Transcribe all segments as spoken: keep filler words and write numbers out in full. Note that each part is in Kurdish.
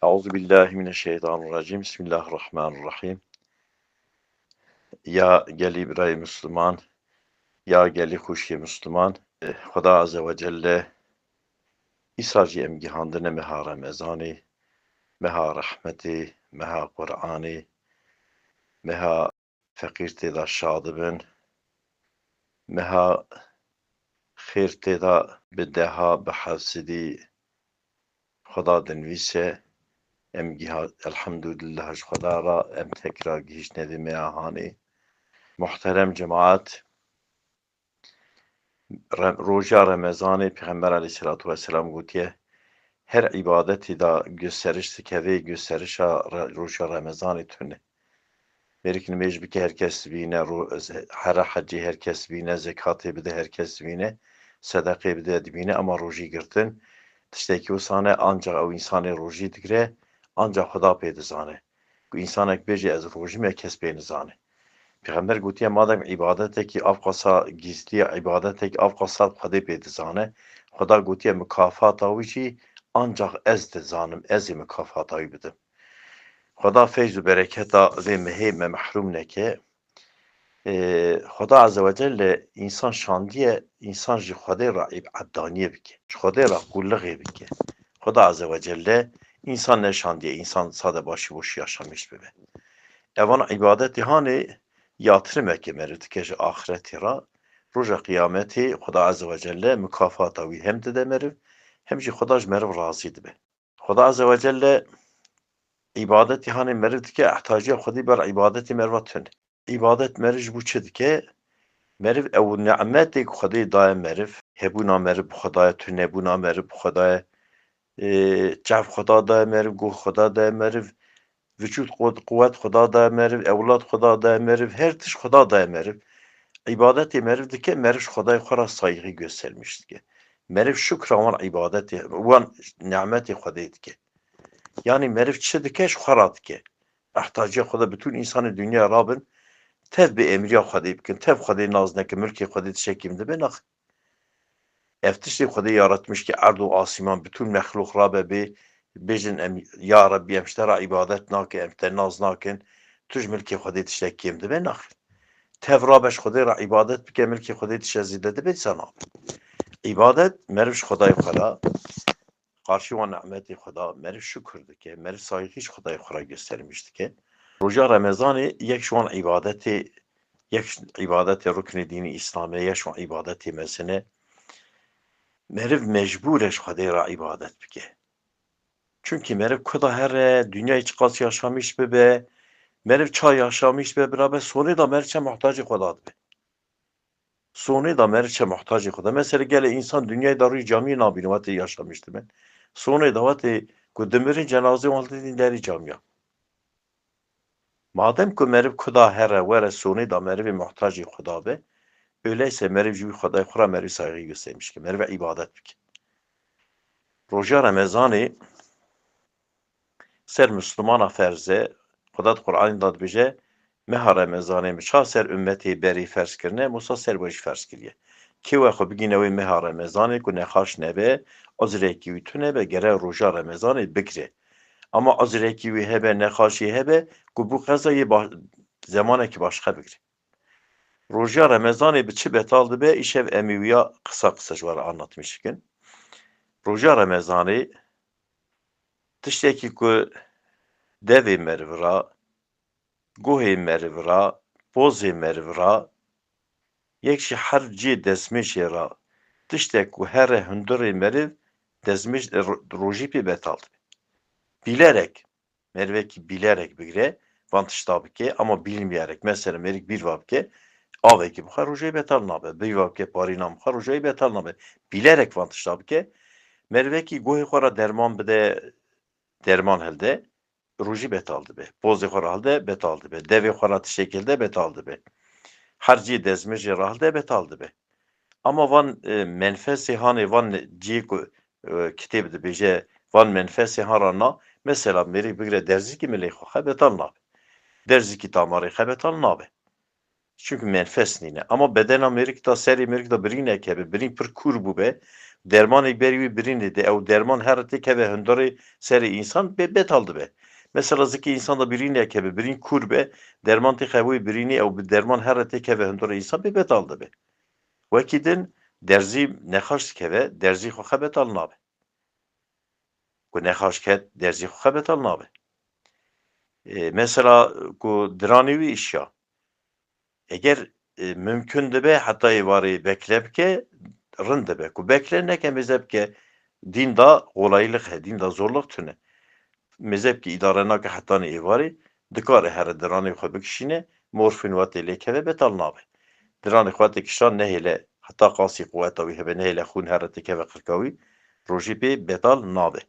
Eûzubillahimineşşeytanirracîm. Bismillahirrahmanirrahîm. Ya gelî birayê Misliman, ya gelî xwişkê Misliman, Xuda Azze ve Celle îsal jî em gihandine meha Remezanê, meha rehmetê, meha Qur'anê, meha feqîr tê de şa dibin, meha xêr tê de bi deha, bi hevsidî Xuda dinivîse, em giha-, elhamdülillah ji Xuda re em tekra gihîştine vê meha hanê. Muhterem cemaat, Re-, roja Remezanê Pêxember aleyhisselatu vesselam gotiye, her îbadetî de gösteriş dike, vê gösterişa re-, roja Remezanê tune. Mêrik nimêj bike, her kes dibîne, ro-, ze-, here hecê her kes dibîne, zekatê bide, her kes dibîne, sedeqê bide, dibîne, ama rojî girtin tiştekî wisa ne, ancak ew însanê rojî digire, ancak Xuda pê dizane. Ku însanek bêje, ez rojî me, kes pê nizane. Pêxember gotiye, madem îbadetekî avqasa gizlî ye, îbadetekî avqasa Xwedê pê dizane. Xuda gotiye, mukafata wî jî ancak ez dizanim, ez ê mukafata wî bidim. Xuda feyz û bereketa vê mehê me mehrûm neke. Ê, Xuda Azze ve Celle însan şandiye, însan ji Xwedê re îb-, ebdaniyê bike, ji Xwedê re qulixê bike. Xuda Azze ve Celle însan neşandiye, însan sade başî boşî yaşamiş bibe. Evan îbadetê hanê yatrimeke meriv dike ji axiretê re. Roja qiyametê Xuda Azze ve Celle mukafata wî hem dide meriv, hem jî Xuda ji meriv razî dibe. Xuda Azze ve Celle îbadetî hanê meriv dike, ehtaciya Xwedî ber îbadetê meriva tune. Îbadet meriv ji bo çi dike? Meriv ew nimetê ku Xwedê daye meriv, hebûna meriv bi xwe daye, tunebûna meriv bi xwe daye, ê, çav Xuda daye meriv, guh Xuda daye meriv, vücûd qu-, quwet Xuda daye meriv, ewlad Xuda daye meriv, her tişt Xuda daye meriv. Îbadetê meriv dike, meriv ji Xwedayê xwe re saygî göstermiş dike. Meriv şukra wan îbadetê, wan nimetê Xwedê dike. Yanî meriv çi dike, ji xwe re dike. Ehtaciya Xwedê, bütün însanê dinyayê rabin, tev bi emriya Xwedê bikin, tev Xwedê nas nekin, milkê Xwedê tiştekî min dibe, nax. Ev tiştê Xwedê yaratmiş ki erd û asîman, bütün mexlûq rabe bê, bêjin em, ya Rebbî, em ji te re îbadet nakin, em te nas nakin, tu ji milkê Xwedê tiştek kêm dibe, naxir. Tev rabe ji Xwedê re îbadet bike, milkê Xwedê tişte zêde dibe, dîsa nabe. Îbadet, meriv ji Xwedayê xwe re, qarşî wan nimetê Xweda, meriv şukir dike, meriv saygî ji Xwedayê xwe re göstermiş dike. Roja Remezanê yek ji wan îbadetê, yek ji îbadetê ruknê dînî Îslamê, yek ji wan îbadetê mezin e. Meriv mecbûr e ji Xwedê re îbadet bike. Çunkî meriv ku da here, dinyayê çiqas yaşamîş bibe, meriv ça yaşamîş be, birabe sonê da meriv çe muhtacê Xweda dibe. Sonê da meriv çe muhtacê Xweda. Mesela gelê însan dinyayê da rûyê camiyê nabîne, wetê yaşamîş dibe. Sonê da wetê ku dimirin cenazê wan didin derî camiya. Madem ku meriv ku da here were sonê da merivê muhtacê Xweda be, öyleyse meriv ji wî Xwedayê xwe re meriv saygî göstermiş ke, meriv îbadet bike. Roja Remezanê ser Mislimana ferz e. Xweda di Qur'anê de dibêje, meha Remezanê min ça ser ummetê berê ferz kirine, wisa ser we jî ferz kiriye. Kê we xwe bigîne wê meha Remezanê ku nexaş nebe, uzrekî wî tune be, gere roja Remezanê bigire. Ama uzrekî wî hebe, nexaşî hebe, ku bû qeza yê ba-, zemanekî başqe bigire. Roja Remezanê bi çi betal dibe, îşev em ê wiya qisa qisa ji we re anlatmîş bikin. Roja Remezanê tiştekî ku devê meriv ra, guhê meriv ra, pozê meriv ra, yek jî her cihê destmêjê ra, tiştek ku here hundirê meriv, destmêj, ro-, rojî pê betal dibe. Bîlerek, merivekî bîlerek bigire, van tişta bike, ama bilmeyerek. Mesela merivek bîr va bike, avekî bixwe, rojayê betal nabe. Bîr va bike, parînan bixwe, rojayê betal nabe. Bîlerek van tişta bike. Merivekî guhê xwe re derman bide, derman hilde, rojî betal dibe. Pozê xwe re hilde, betal dibe. Devê xwe re tiştekî hilde, betal dibe. Her cihê destmêjê re hilde, betal dibe. Ama van, e, menfesê hanê, van cihê ku, e, kitêb dibêje, van menfesê han ra na, mesela mêrik bigire derzikî milê xwe xe betal nabe. Derzikî tamarê xe betal nabe. Çunkî menfes nîne. Ama bedena mêrik da, serê mêrik da birînek hebe, birîn pir kûr bûbe, dermanê berî wî birînê de, ew derman here têkeve hundirê serê însan, bê betal dibe. Mesela zikê însan de birînek hebe, birîn kûr be, derman têxe wê birînê, ew bi derman here têkeve hundirê însan, bê betal dibe. Wekî din derzî nexaş dikeve, derzî xwe xe betal nabe. Ku nexaş ket, derzî xwe xe betal nabe. E, mesela ku diranê wî îşya. Eger, e, mimkun dibe heta êvarê bekle bike, rind dibe. Ku bekle neke, mêze bike, dîn da qolaylık he, dîn da zorluk tune. Mêze bike, îdare nake hetanê êvarê, dikare here diranê xwe bikişîne, morfin wetê lê keve betal nabe. Diranê xwe tê kişan nehêle, heta qasî quweta wî hebe, nehêle xûn here têkeve qirka wî, rojî pê betal nabe.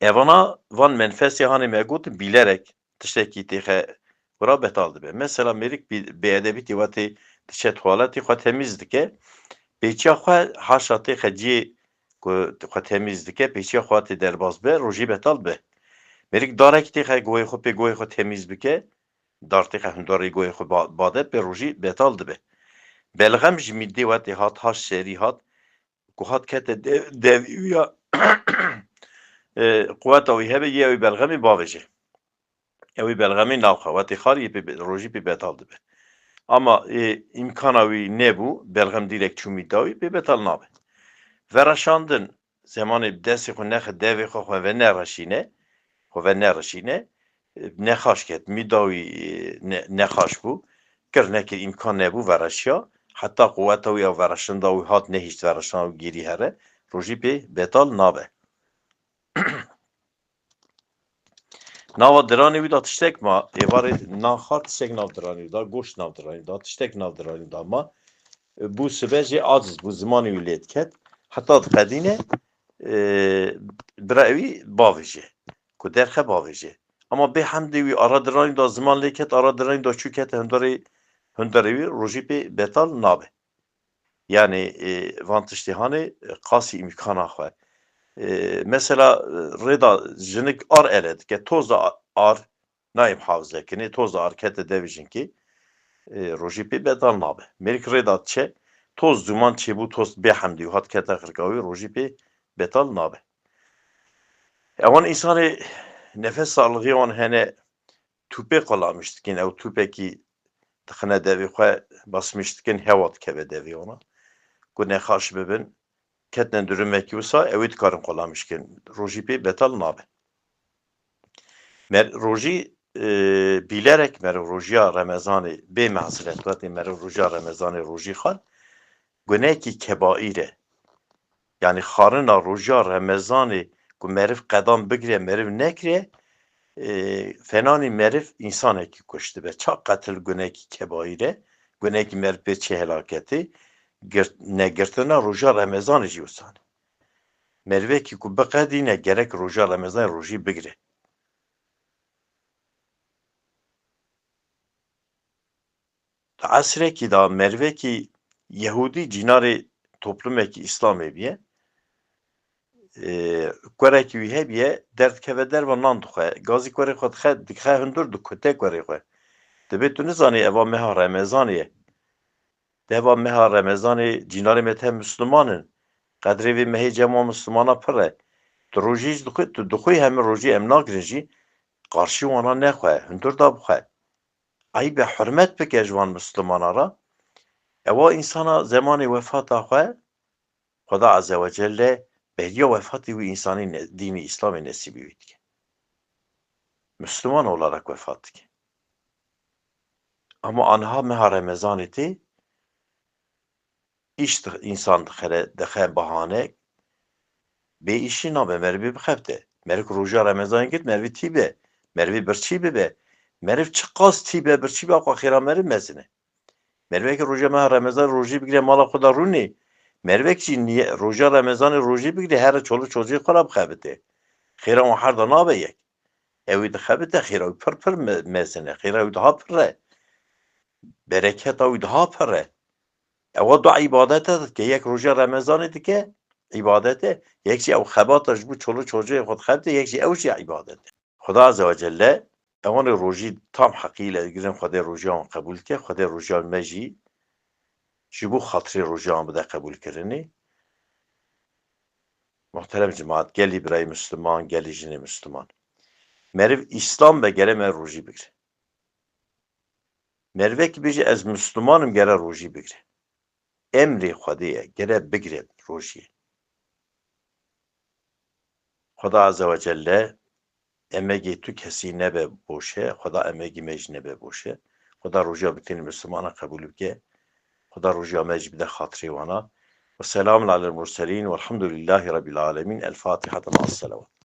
Evana van menfesê hanê me gotin bîlerek tiştekî têxe xwe ra betal dibe. Mesela mêrik bî-, bêedebîtî wetê diçe tuwaletê xwe temîz dike. Pêçiya xwe haşa têxe ciyê ku xwe temîz dike, pêçiya xwe tê derbas be, rojî betal be. Mêrik darekî têxe goyê xwe pê goyê xwe temîz bike, dar têxe hundarê goyê xwe ba-, bade, pê rojî betal dibe. Belxem ji mîdê wetê hat, haş serî hat, ku hat kete de-, devî wî ya, e, quweta wî hebe, yê ew belxemê bavêje. Ew ê belxemê naxwe, wetê xar yê pê be-, rojî pê betal dibe. Ama, e, îmkana wî nebû, belxem dîrek çû mîda wî, pê betal nabe. Vereşandin, zemanê destê xwe nexe devê xwe, xwe venereşîne, xwe venereşîne, e, nexaş ket, mîda wî, e, ne-, nexaş bû, kir nekir îmkan nebû vereşiya, heta quweta wî ya vereşinda wî hat nehişt vereşina wî gêrî here, rojî pê betal nabe. Nava diranê wî da tiştek ma, êvarê nan xwar tiştek nav diranê wî da, goşt nav diranê wî da, tiştek nav diranê wî da ma. Bû sibe jê aciz bû, zimanê wî lê diket. Heta diqedîne, e, bira wî bavêje. Ku derxe bavêje. Ama bê hemdê wî ara diranê da ziman lê ket, ara diranê da çû kete hundarê, hundarê wî rojî pê betal nabe. Yani, e, van tiştê hanê, e, qasî îmkana xwe. E, mesela, e, rêda jinik ar ele dike, toz da ar, nayê muhafize kinê, toz da ar kete devê jinkê, e, rojî pê betal nabe. Mêrik rêda diçe, toz duman çêbû, toz bê hemdî û hat kete qirka wî, rojî pê betal nabe. Ewan însanê nefes sağlığı wan hene, tûpê qulamiş dikin, ew tûpekî dixine devê xwe, basmiş dikin, hewa dikeve devê wana. Ku nexaş bibin, ketine durumekî wisa, ew ê dikarin qulamiş kin. Rojî pê betal nabe. Mer-, rojî, e, bîlerek meriv rojiya Remezanê bê mezret, wetê meriv rojiya Remezanê rojî xwar, gunekî kebaîr e. Yani xwarina roja Remezanê ku meriv qedam bigire, meriv nekire, e, fenanî meriv însanekî kuştibe. Ça qetil gunekî kebaîr e, gunekî meriv pê çê helaketê, gir-, negirtina roja Remezanê jî wisan e. Merivekî ku biqedîne gerek roja Remezanê rojî bigire. Di esrekî de merivekî Yehûdî cînarê toplumekî Îslamê bîye. Ee, kurekî wî hebiye, derdikeve derve nan dixwe. Gazî kurê xwe dixe, dixe hundir dikute kurê xwe. Dibê tu nizanî eva meha Remezanê ye. Deva meha Remezanê cînarê me te Misliman in. Qedrê vê mehê cema Mislimana pir e. Tu rojî jî dixwe, tu dixwî hemî rojî em nagirin jî, qarşî wana nexwe, hundir da bixwe. Eyb e, hurmet bike ji van Mislimana re. Ewa însana zemanê wefata xwe, Xweda Azze ve Celle beriya wefatê wî însanî ne-, dînî Îslamê nesîbî wî dike. Misliman olarak wefat dike. Ama aniha meha Remezanê tê, îş di-, însan dixere, dixe bahane, bê îşî nabe, merivê bixebite. Meriv ku roja Remezanê girt, merivê tî be, merivê birçî bibe. Meriv çiqas tî be, birçî be, xwe xêra meriv mezin e. Merivekî roja meha Remezan rojî bigire, mala xwe de rûnê. Merivek jî niye-, roja Remezanê rojî bigire, here çolî çocê xwe re bixebite. Xêra wan her de nabe yek. Ew ê dixebite, xêra wî pir pir me-, mezin e. Xêra wî daha pir e. Bereketa wî daha pir e. Ewa du îbadete dike. Yek roja Remezanê dike, îbadet e. Yek jî ew xebata ji bo çolî çocê xwe dixebite, yek jî ew jî îbadet e. Xweda Azze ve Celle ewanê rojî tam heqî ile digirin, Xwedê rojiya wan qebûl dike, Xwedê rojiya me jî ji bo xatirê rojiya wan bide qebûlkirinê. Muhterem cemaat, gelî birayê Müslüman, gelî jinê Müslüman. Meriv Îslam be gere me rojî bigire. Merivekî bêje ez Müslüman im gere rojî bigire. Emrê Xwedê ye, gere bigire rojiyê. Xweda Azze ve Celle emegê tu kesî nebe boşe, Xweda emegî me jî nebe boşe. Xweda rojiya bitînî Müslümana qebûl bike. Xweda rojiya me jî bide xatirê wana. Ve selamun alel murselîn velhamdülillahî rabbil alemîn. El Fatiha ma selewat.